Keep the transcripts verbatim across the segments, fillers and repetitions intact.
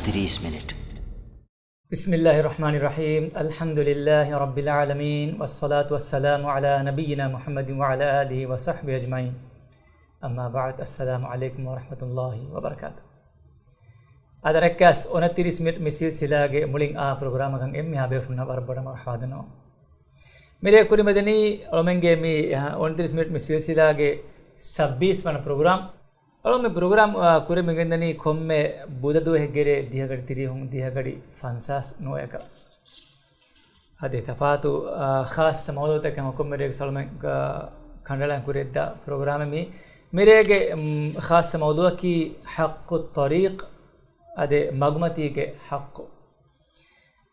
ތިރީސް މިނިޓް. بسم الله الرحمن الرحيم. الحمد لله رب العالمين، والصلاة والسلام على نبينا محمد وعلى آله وصحبه أجمعين. أما بعد، السلام عليكم ورحمة الله وبركاته. އަދި ރައްކާސް އުނަތިރީސް މިނިޓް މި ސިލްސިލާގެ މުޅިން އާ ޕްރޮގްރާމަކަށް އެންމެހާ ބޭފުޅުންނަށް ވަރަށް ބޮޑަށް މަރުޙަބާ ދަންނަވަން. މިރޭ ކުރިމަދަނީ އަޅުމެންގެ މި، އަ، އުނަތިރީސް މިނިޓް މި ސިލްސިލާގެ ސައްބީސް ވަނަ ޕްރޮގްރާމް. އަޅުމެން މި ޕްރޮގްރާމް، އާ، ކުރިމަގެންދަނީ ކޮންމެ ބުދަ ދުވަހެއްގެރޭ ދިހަގަޑި ތިރީހުން ދިހަގަޑި ފަންސާސް ނުވައަކަށް. އަދި ތަފާތު، އާ، ޚާއްޞަ މައުޟޫޢުތަކެއް ހަމަ ކޮންމެ ރޭގެ ސަޅުމެން، އާ، ކަނޑައަޅަން ކުރިއަށްދާ ޕްރޮގްރާމެއް މީ. މިރޭގެ، މް، ޚާއްޞަ މައުޟޫޢަކީ ޙައްޤު ތަރީޤް، އަދި މަގުމަތީގެ ޙައްޤު.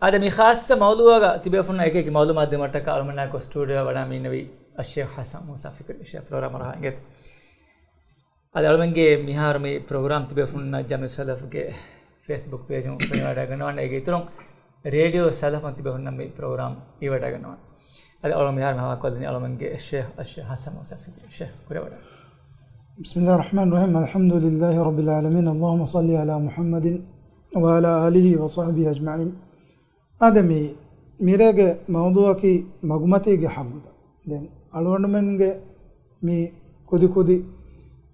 އަދި މި ޚާއްޞަ މައުޟޫޢަކަށް ތިބޭފުންނަށް އެކި އެކި މައުލޫމާތު ދިނުމަށްޓަކާ އަޅުމެންނާއެކު ސްޓޫޑިއޯއަށް ވަޑައިގަންނަވަނީ އައްޝޭޚް ޙަސަން މޫސާ ފިކްރީ ޝޭޚް. ޕްރޮގްރާމަށް ރަހަ އިނގޭތޯ. އަދި އަޅުމެންގެ މިހާރު މި ޕްރޮގްރާމް ތިބޭފުންނަށް ޖަމްޢިއްޔަތުއް ސަލަފުގެ ފޭސްބުކް ޕޭޖުން ފެނިވަޑައިގަންނަވާނެ. އޭގެ އިތުރުން ރޭޑިއޯ ސަލަފުން ތިބޭފުންނަށް މި ޕްރޮގްރާމް އިވަޑައިގަންނަވާނެ. އަދި އަޅުގަނޑު މިހާރު މި ހަވާލުކޮށްލަނީ އަޅުގަނޑުގެ ޝޭޚް އައްޝޭޚް ޙަސަން މޫސާ ފިކްރީ. ޝޭޚް ކުރިއަށް ވަޑައިގަންނަވާ. بسم الله الرحمن الرحيم. الحمد لله رب العالمين. اللهم صل على محمد وعلى آله وصحبه أجمعين. އާދެ، މި މިރޭގެ މައުޟޫޢަކީ މަގުމަތީގެ ޙައްޤުތައް. ދެން އަޅުގަނޑުމެންގެ މި ކުދި ކުދި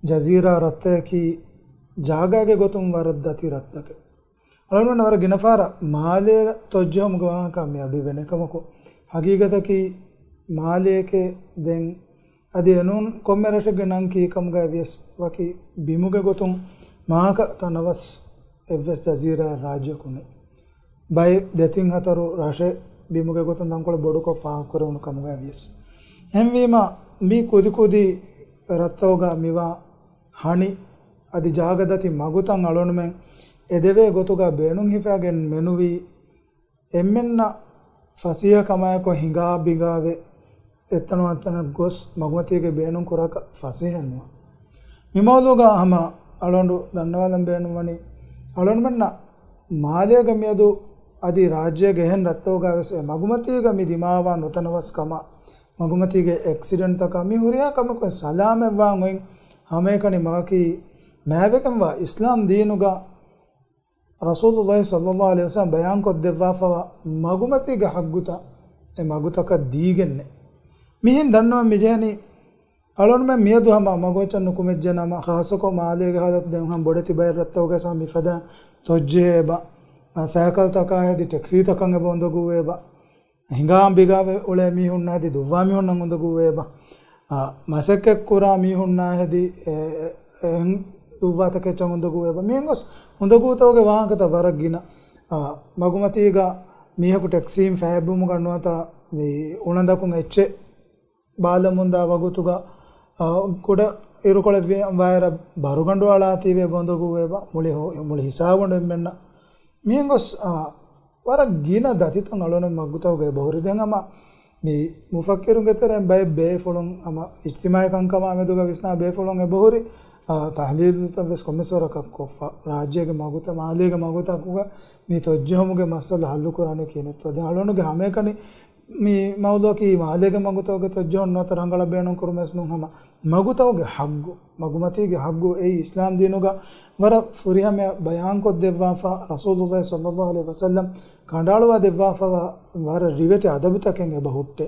ޖަޒީރާ ރަށްތަކަކީ ޖާގާގެ ގޮތުން ވަރަށް ދަތި ރަށްތަކެއް. އަޅުގަނޑުމެން ވަރަށް ގިނަ ފަހަރަށް މާލޭ ތޮއްޖެހުމުގެ ވާހަކަ މި އަޑު އިވޭނެ. އެކަމަކު، ހަގީގަތަކީ މާލޭކޭ ދެން އަދި އެނޫން ކޮންމެ ރަށެއްގެ ނަން ކީކަމުގައި ވިޔަސް ވަކި ބިމުގެ ގޮތުން މާކަ ތަނަވަސް އެއްވެސް ޖަޒީރާއެއް ރާއްޖެއަކު ނެތް. ބައެއް ދެތިން ހަތަރު ރަށެއް ބިމުގެ ގޮތުން ތަންކޮޅެއް ބޮޑުކޮށް ފާހަގަކުރެވުނު ކަމުގައި ވިޔަސް. އެހެންވީމަ، މި ކުދި ކުދި ރަށްތަކުގަ މިވާ ހަނި އަދި ޖާގަ ދަތި މަގުތައް އަޅުގަނޑުމެން އެދެވޭ ގޮތުގަ ބޭނުން ހިފައިގެން މެނުވީ އެންމެންނަށް ފަސޭހަ ކަމާއެކު ހިނގާ ބިނގާވެ އެތަނު އަންތަނަށް ގޮސް މަގުމަތީގެ ބޭނުން ކުރާކަށް ފަސޭހައެއް ނުވާ. މި މައުޟޫޢުގަ ހަމަ އަޅުގަނޑު ދަންނަވާލަން ބޭނުންވަނީ، އަޅުގަނޑުމެންނަށް މާލޭގަ މިއަދު އަދި ރާއްޖޭގެ އެހެން ރަށްތަކުގަ ވެސް އެ މަގުމަތީގަ މި ދިމާވާ ނުތަނަވަސްކަމާ، މަގުމަތީގެ އެކްސިޑެންޓްތަކާ މި ހުރިހާ ކަމަކުން ސަލާމަތްވާން އޮތް ހަމައެކަނި މަގަކީ މާތްވެގެންވާ އިސްލާމް ދީނުގަ ރަސޫލުﷲ ޞައްލަﷲ ޢަލައިހި ވަސައްލަމް ބަޔާންކޮށްދެއްވާފަވާ މަގުމަތީގެ ޙައްޤުތައް އެ މަގުތަކަށް ދީގެންނެއް. މިހެން ދަންނަވަން މިޖެހެނީ، އަޅުގަނޑުމެން މިއަދު ހަމަ މަގުމައްޗަށް ނުކުމެއްޖެނަމަ، ޚާއްޞަކޮށް މާލޭގެ ޙާލަތު ދެން ހަމަ ބޮޑެތި ބައެއް ރަށްތަކުގައި ސަމާ މިފަދަ ތޮއްޖެހޭ އެބަ، ސައިކަލްތަކާ ހެދި ޓެކްސީތަކަށް އެބަ އުނދަގޫވޭ އެބަ. ހިނގާ ބިނގާވެ އުޅޭ މީހުންނާ ހެދި ދުއްވާ މީހުންނަށް އުނދަގޫވޭ އެބަ. އާ، މަސައްކަތްކުރާ މީހުންނާ ހެދި، އެ، އެ، އެހެން ދުއްވާތަކެއްޗަށް އުނދަގޫވޭ އެބަ. މިހެން ގޮސް އުނދަގޫތަކުގެ ވާހަކަތައް ވަރަށް ގިނަ. އާ، މަގުމަތީގަ މީހަކު ޓެކްސީން ފައިބުމުގަ ނުވަތަ މި އުޅަނދަކުން އެއްޗެއް ބާލަމުންދާ ވަގުތުގަ، އާ، ކުޑަ އިރުކޮޅެއް ވި-، ވާއިރަށް ބަރުގަނޑު އަޅާތީވެ އެބަ އުނދަގޫވޭ އެބަ. މުޅި ހު-، މުޅި ހިސާބުން އެންމެންނަށް މިހެން ގޮސް، އާ، ވަރަށް ގިނަ ދަތިތައް އަޅުގަނޑު މަގުތަކުގައި އެބަހުރި. ދެން ހަމަ މި މުފައްކިރުންގެ ތެރެއިން ބައެއް ބޭފުޅުން ހަމަ އިޖްތިމާޢީ ކަންކަމާ މެދުގަ ވިސްނާ ބޭފުޅުން އެބަހުރި، އާ، ތަޙްލީލުތައް ވެސް ކޮންމެސް ވަރަކަށް ކޮށްފަ. ރާއްޖޭގެ މަގުތައް، މާލޭގެ މަގުތަކުގަ މި ތޮއްޖެހުމުގެ މައްސަލަ ޙައްލުކުރާނީ ކިހިނެއްތޯ. ދެން އަޅުގަނޑުގެ ހަމައެކަނި މި މައުޟޫޢަކީ މާލޭގެ މަގުތަކުގެ ތޮއްޖެހުން ނުވަތަ ރަނގަޅަށް ބޭނުން ކުރުމެއް ނޫން ހަމަ މަގުތަކުގެ ޙައްޤު، މަގުމަތީގެ ޙައްޤު އެއީ އިސްލާމް ދީނުގަ ވަރަށް ފުރިހަމަޔަށް ބަޔާންކޮށްދެއްވާފަ، ރަސޫލުﷲ ޞައްލަﷲ ޢަލައިހި ވަސައްލަމް ކަނޑައަޅުވާ ދެއްވާފަވާ ވަރަށް ރިވެތި އަދަބުތަކެއް އެބަ ހުއްޓޭ.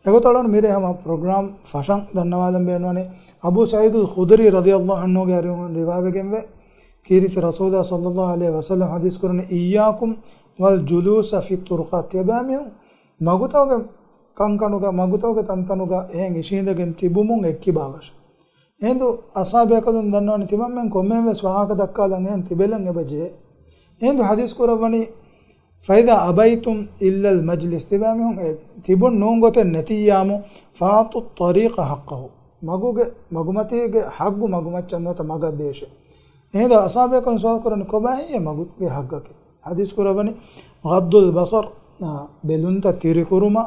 އެގޮތަށް އަޅުގަނޑު މިރޭ ހަމަ ޕްރޮގްރާމް ފަށަން ދަންނަވާލަން ބޭނުންވަނީ، އަބޫ ސަޢީދުލް ޚުދުރީ ރަޟިޔަﷲ ޢަންހުގެ އަރިހުން ރިވާވެގެންވޭ، ކީރިތި ރަސޫލާ ޞައްލަﷲ ޢަލައިހި ވަސައްލަމް ޙަދީޘް ކުރަނީ، إياكم والجلوس في الطرقات، ތިޔަބައިމީހުން މަގުތަކުގެ ކަންކަނުގަ، މަގުތަކުގެ ތަންތަނުގަ އެހެން އިށީނދެގެން ތިބުމުން އެއްކިބާވަށަ. އެހިނދު އަޞްޙާބު ބޭކަލުން ދަންނަވަނީ ތިމަންމެން ކޮންމެހެން ވެސް ވާހަކަ ދައްކާލަން އެހެން ތިބެލަން އެބަ ޖެހޭ. އެހިނދު ޙަދީޘް ކުރައްވަނީ، فإذا أبيتم إلا المجلس، ތިބާމީހުން އެ ތިބުން ނޫން ގޮތެއް ނެތިއްޔާމު، فأعطوا الطريق حقه، މަގުގެ، މަގުމަތީގެ ޙައްޤު މަގުމައްޗަށް ނުވަތަ މަގަށް ދޭށޭ. އެހިނދު އަޞްޙާބު ބޭކަލުން ސުވާލު ކުރަނީ، ކޮބާހޭ މަގުގެ ޙައްޤަކީ؟ ޙަދީޘް ކުރައްވަނީ، غض البصر، އާ، ބެލުންތައް ތިރިކުރުމާ،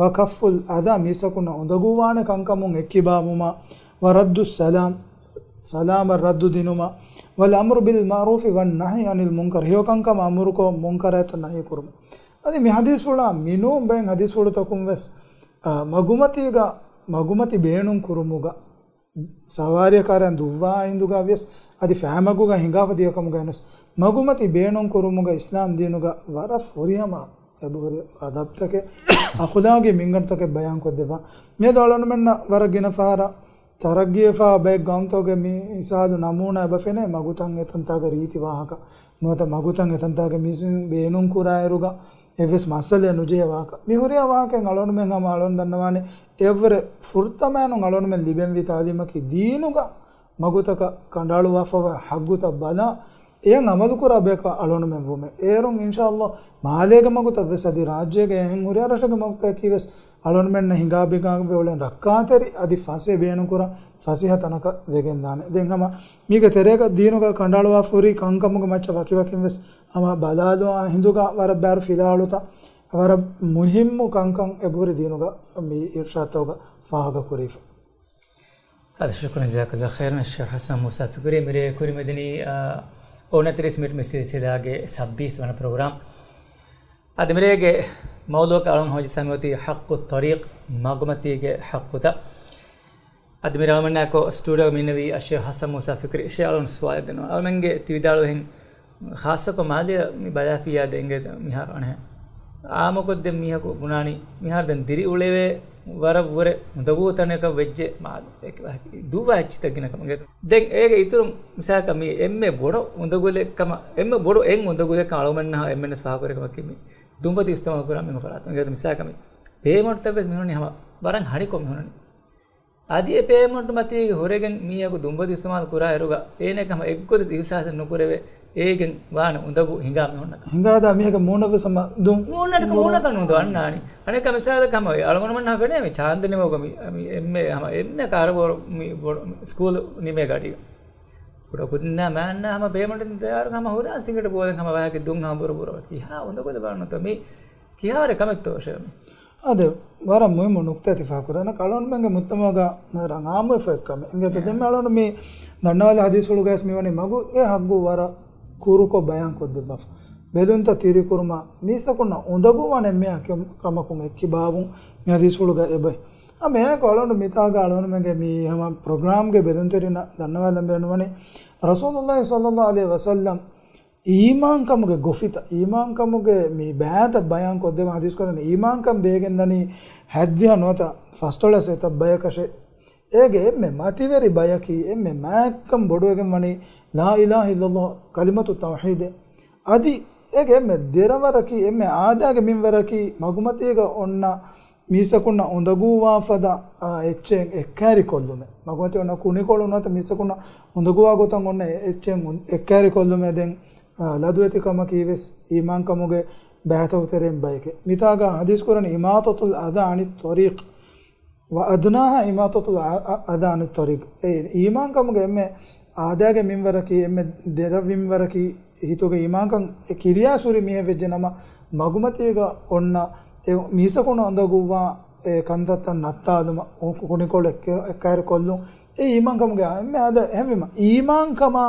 وكف الأذى، މީސްތަކުންނަށް އުނދަގޫވާނެ ކަންކަމުން އެއްކިބާވުމާ، ورد السلام، ސަލާމަށް ރައްދު ދިނުމާ، والأمر بالمعروف والنهي عن المنكر، ހެޔޮކަންކަމަށް އަމުރުކޮށް، މުންކަރާތަށް ނަހީ ކުރުމާ. އަދި މި ޙަދީޘްފުޅާ މިނޫން ބައެއް ޙަދީޘްފުޅުތަކުން ވެސް، އާ، މަގުމަތީގަ، މަގުމަތި ބޭނުން ކުރުމުގަ، ސަވާރީއަކާރައިން ދުއްވާ އިނދުގަ ވިޔަސް އަދި ފައިމަގުގަ ހިނގާފަ ދިޔަކަމުގައި ނުވެސް މަގުމަތި ބޭނުން ކުރުމުގަ އިސްލާމް ދީނުގަ ވަރަށް ފުރިހަމަ އެބަހުރި އަދަބްތަކެއް، އަޚުލާގީ މިންގަނޑުތަކެއް ބަޔާންކޮށްދެއްވާ. މިއަދު އަޅުގަނޑުމެންނަށް ވަރަށް ގިނަ ފަހަރަށް ތަރައްގީވެފާ ބައެއް ގައުމުތަކުގެ މި މިސާލު ނަމޫނާ އެބަ ފެނޭ، މަގުތައް އެތަންތާގަ ރީތި ވާހަކަ ނުވަތަ މަގުތައް އެތަންތާގެ މީސުން ބޭނުން ކުރާއިރުގަ އެއްވެސް މައްސަލައެއް ނުޖެހޭ ވާހަކަ. މި ހުރިހާ ވާހަކައިން އަޅުގަނޑުމެން ހަމަ އަޅުގަނޑު ދަންނަވާނެ، އެއަށްވުރެ ފުރަތަމައިނުން އަޅުގަނޑުމެން ލިބެންވީ ތާލީމަކީ ދީނުގަ މަގުތަކަށް ކަނޑައަޅުވާފަވާ ހައްގުތައް ބަލާ، އެޔަށް އަމަލުކުރާ ބަޔަކަށް އަޅުގަނޑުމެން ވުމެ. އޭރުން އިންޝާﷲ މާލޭގެ މަގުތައް ވެސް އަދި ރާއްޖޭގެ އެހެން ހުރިހާ ރަށެއްގެ މަގުތަކަކީ ވެސް އަޅުގަނޑުމެންނަށް ހިނގާބިގާގެ އުޅެން ރައްކާތެރި އަދި ފަސޭ ބޭނުންކުރާ ފަސޭހަ ތަނަކަށް ވެގެންދާނެ. ދެން ހަމަ މީގެ ތެރޭގަ ދީނުގަ ކަނޑައަޅުވާފަ ހުރި ކަންކަމުގެ މައްޗަށް ވަކިވަކިން ވެސް ހަމަ ބަލާލުވާ ހިނދުގަ ވަރަށް ބާރު ފިލާވަޅުތައް ވަރަށް މުހިއްމު ކަންކަން އެބަހުރި ދީނުގަ މި އިރުޝާދުތަކުގަ ފާހަގަކުރީފަ. އަދި ޝުކުރަން ޖަޒާކަﷲ ޚައިރަން ޝޭޚް ޙަސަން މޫސާ ފިކުރީ. މިރޭ ކުރިމަތިނީ، އާ، އޮނަތިރީސް މިނިޓް މި ސިލްސިލާގެ ސައްބީސް ވަނަ ޕްރޮގްރާމް. އަދި މިރޭގެ މައުޟޫޢަކަށް އަޅުން ހޯދި ސަމިއޮތީ ޙައްޤު ތަރީޤް، މަގުމަތީގެ ޙައްޤުތައް. އަދި މިރޭ އަޅުމެންނާއެކު ސްޓޫޑިއޯގަ މިންނެވީ އައްޝޭޚް ޙަސަން މޫސާ ފިކުރީ. އައްޝޭޚް އަޅުން ސުވާލެއް ދެންނެވުން. އަޅުމެންގެ ތި ވިދާޅުވިހެން ޚާއްޞަކޮށް މާލެއަށް މި ބަލާފިއްޔާ ދެން އިނގޭތަ މިހާރު އަނެއް އާއްމުކޮށްދޭން މީހަކު ބުނާނީ މިހާރު ދެން ދިރިއުޅެވޭ ވަރަށް ވުރެ އުނދަގޫ ތަނަކަށް ވެއްޖެ މާލެ. ދުއްވާ އެއްޗިތައް ގިނަ ކަމަށް އިނގޭތަ. ދެން އޭގެ އިތުރުން މިސާލަކަށް މީ އެންމެ ބޮޑު އުނދަގުލެއް ކަމަށް، އެންމެ ބޮޑު އެއް އުނދަގުލެއް ކަމަށް އަޅުމެންނަށް އެންމެންވެސް ފާހަގަކުރެވޭ ކަމަކީ މި ދުނބަދު އިސްތިޢުމާލު ކުރާ މީހުން ފަރާތުން އިނގޭތަ. މިސާލަކަށް މީ ޕޭމަންޓްތައް ވެސް މިހުންނީ ހަމަ ވަރަށް ހަނިކޮށް މިހުންނީ. އަދި އެ ޕޭމަންޓު މަތީގެ ހުރެގެން މީހަކު ދުނބަދު އިސްތިޢުމާލު ކުރާއިރުގަ އޭނަ ކަމަށް އެއްގޮތަސް އިހުސާސެއް ނުކުރެވޭ، އޭގެން ވާނެ އުނދަގޫ ހިނގާ މީހުންނަކަށް. ހިނގާދާ މީހަކަށް މޫނަށް ވެސް ހަމަ ދުން. މޫނަށް މޫނަކަށް ނުދު އަންނާނީ. އަނެއްކާ މިސާލަކަށް ހަމަ އަޅުގަނޑުމެންނަށް ފެނޭ މި ޗާންދިނިމަގު މި، މި އެންމެ ހަމަ އެންމެ ކާރުބޯރު މި ބޮޑު ސްކޫލު ނިމޭ ގަޑީގަ. ކުޑަކުދިންނާ މާންނާ ހަމަ ޕޭމަންޓު ދިން ތައްޔާރު ހަމަ ހުރާ ސިނގިޓް ބޯލެން ހަމަ ވަހަކި ދުން ހަމަ ބުރުބުރު ކިހާ އުނދަގުލެއް ބާނުތަ މި ކިހާވަރެއް ކަމެއްތޯ ޝޭމި؟ އާދެ، ވަރަށް މުހިއްމު ނުކްތާއެއް ތި ފާހަގަކުރަން. އަޅުގަނޑުމެންގެ މުޖްތަމަޢުގަ ރަނގަޅު އާއްމުވެފަ އެއްކަމެއް. އިނގޭތަ؟ ދެންމެ އަޅުގަނޑު މި ދަންނަވާލި ޙަދީޘްފުޅުގައި ވެސް މިވަނީ މަގުގެ ޙައްޤު ވަރަށް ކުރުކޮށް ބަޔާން ކޮށްދެއްވާފަ. ބެލުންތައް ތިރިކުރުމާ، މީސްތަކުންނަށް އުނދަގޫވާނެ އެންމެހާ ކަމަކުން އެއްޗި ބާވުން މި ޙަދީޘްފުޅުގަ އެބައި. އާ، މިއާއެކު އަޅުގަނޑު މިތާގަ އަޅުގަނޑުމެންގެ މި ހަމަ ޕްރޮގްރާމްގެ ބެލުންތެރިންނަށް ދަންނަވާލަން ބޭނުންވަނީ، ރަސޫލުﷲ ޞައްލަﷲ ޢަލައިހި ވަސައްލަމް އީމާންކަމުގެ ގޮފިތައް، އީމާންކަމުގެ މި ބައިތައް ބަޔާން ކޮށްދެވުން ޙަދީޘް ކުރަނީ، އީމާންކަން ބޭގެންދަނީ ހައްދިހަ ނުވަތަ ފަސްދޮޅަސް އެތައް ބަޔަކަށެއް. އޭގެ އެންމެ މަތިވެރި ބަޔަކީ، އެންމެ މާތްކަން ބޮޑުވެގެން ވަނީ ލާ އިލާހަ އިއްލަﷲ ކަލިމަތު ތައުޙީދެއް. އަދި އޭގެ އެންމެ ދެރަވަރަކީ، އެންމެ އާދައިގެ މިންވަރަކީ، މަގުމަތީގަ އޮންނަ މީސްތަކުންނަށް އުނދަގޫވާ ފަދަ، އާ، އެއްޗެއް އެއްކައިރިކޮށްލުމެއް. މަގުމަތީ އޮންނަ ކުނިކޮޅު ނުވަތަ މީސްތަކުންނަށް އުނދަގޫވާ ގޮތަށް އޮންނަ އެ-، އެއްޗެއް އުން-، އެއްކައިރިކޮށްލުމެއް. ދެން، އާ، ލަދުވެތިކަމަކީ ވެސް އީމާންކަމުގެ ބައިތައް ތެރެއިން ބަޔެކޭ. މިތާގަ ޙަދީޘް ކުރަނީ އިމާޠަތުލް އަޛާ ޢަނިއް ޠަރީޤް. ވައަދްނާހާ އިމާޠަތުލް އަ-، އަ-، އަޛާ ޢަނިއް ޠަރީޤް. އެ އީމާންކަމުގެ އެންމެ އާދައިގެ މިންވަރަކީ، އެންމެ ދެރަ މިންވަރަކީ، ހިތުގެ އީމާންކަން އެ ކިރިޔާސުރި މީހެއް ވެއްޖެ ނަމަ، މަގުމަތީގަ އޮންނަ އެ މީސްތަކުންނަށް އުނދަގޫވާ އެ ކަންތައްތައް ނައްތާލުމަށް، ކު-، ކުނިކޮޅު އެއްކެ-، އެއްކައިރި ކޮށްލުން. އެ އީމާންކަމުގެ އެންމެ އާދަ، އެހެންވީމަ، އީމާންކަމާ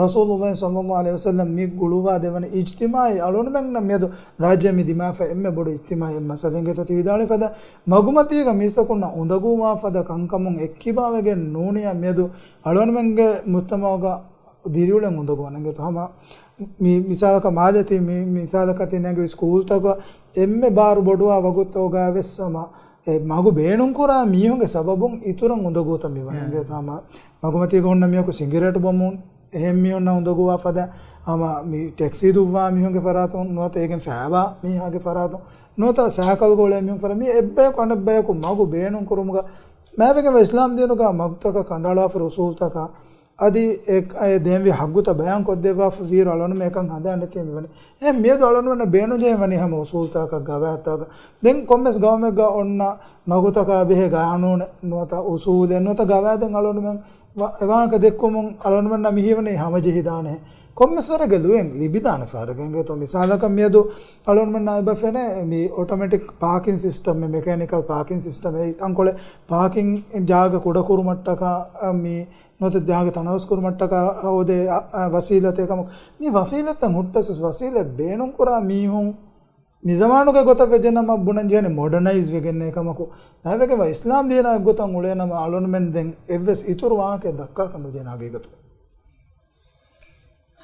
ރަސޫލުﷲ ޞައްލަﷲ ޢަލައިހި ވަސައްލަމް މި ގުޅުއްވާ ދެވަނީ އިޖްތިމާޢީ، އަޅުގަނޑުމެންނަށް މިއަދު ރާއްޖޭ މި ދިމާވެފަ އެންމެ ބޮޑު އިޖްތިމާޢީ މައްސަލައެއް އިނގޭތޯ ތި ވިދާޅުވި ފަދަ. މަގުމަތީގަ މީސްތަކުންނަށް އުނދަގޫވާ ފަދަ ކަންކަމުން އެއްކިބާވެގެން ނޫނިއްޔާ މިއަދު އަޅުގަނޑުމެންގެ މުޖްތަމަޢުގަ ދިރިއުޅެން އުނދަގޫވާނެ އިނގޭތޯ. ހަމަ މި މިސާލަކަށް މާލެ ތި މި މިސާލަކަށް ތި ނެނގެވި ސްކޫލްތަކަށް އެންމެ ބާރު ބޮޑުވާ ވަގުތުގަ ވެސް ހަމަ އެ މަގު ބޭނުންކުރާ މީހުންގެ ސަބަބުން އިތުރަށް އުނދަގޫތައް މިވަނީ އިނގޭތޯ. ހަމަ މަގުމަތީގަ ހުންނަ މީހަކު ސިނގިރޭޓު ބޮމުން އެހެން މީހުންނަށް އުނދަގޫވާ ފަދަ، ހަމަ މި ޓެކްސީ ދުއްވާ މީހުންގެ ފަރާތުން ނުވަތަ އޭގެން ފައިވާ މީހާގެ ފަރާތުން ނުވަތަ ސައިކަލް ގުޅޭ މީހުން ފަރާތުން މި އެއްބަޔަކު އަނެއްބަޔަކު މަގު ބޭނުން ކުރުމުގަ މާތްވެގެންވާ އިސްލާމް ދީނުގަ މަގުތަކަށް ކަނޑައަޅާފަ އުސޫލްތަކާ އަދި އެ، އެ ދޭންވީ ހައްގުތައް ބަޔާން ކޮށްދެއްވާފަ ވީއިރު އަޅުގަނޑުމެން އެކަން ހަނދާން ނެތީ މިވަނީ. އެހެން މިއަދު އަޅުގަނޑުމެންނަށް ބޭނުންޖެހެން ވަނީ ހަމަ އުސޫލްތަކަށް ގަވާއިދުތަކަށް. ދެން ކޮންމެސް ގައުމެއްގަ އޮންނަ މަގުތަކާ ބެހޭ ގާނޫނެއް ނުވަތަ އުސޫލެއް ނުވަތަ ގަވާއިދެއް އަޅުގަނޑުމެން ވަ-، އެ ވާހަކަ ދެއްކުމުން އަޅުގަނޑުމެންނަށް މި ހީވަނީ ހަމަޖެހިދާނެހެން. ކޮންމެސް ވަރެއްގެ ލުޔެއް ލިބިދާނެ ފަހަރެއްގެ އިނގޭތޯ. މިސާލަކަށް މިއަދު އަޅުގަނޑުމެންނަށް އެބަ ފެނޭ މި އޮޓޮމެޓިކް ޕާކިން ސިސްޓަމް، މެކޭނިކަލް ޕާކިން ސިސްޓަމް، އެ ތަންކޮޅެއް ޕާކިން ޖާގަ ކުޑަކުރުމަށްޓަކާ މި ނުވަތަ ޖާގަ ތަނަވަސްކުރުމަށްޓަކާ ހޯދޭ، އަ، އަ، ވަސީލަތެއް ކަމަށް. މި ވަސީލަތްތައް ހުއްޓަސް ވަސީލަތް ބޭނުންކުރާ މީހުން މިޒަމާނުގެ ގޮތަށް ވެއްޖެނަމަ ބުނަން ޖެހެނީ މޮޑަނައިޒް ވެގެންނޭ ކަމަކު، ނައިވެގެންވާ އިސްލާމް ދީނާ އެއްގޮތަށް އުޅޭނަމަ އަޅުންމެން ދެން އެއްވެސް އިތުރު ވާހަކައެއް ދައްކާކަށް ނުޖެހޭނެ ހަގީގަތުގަ.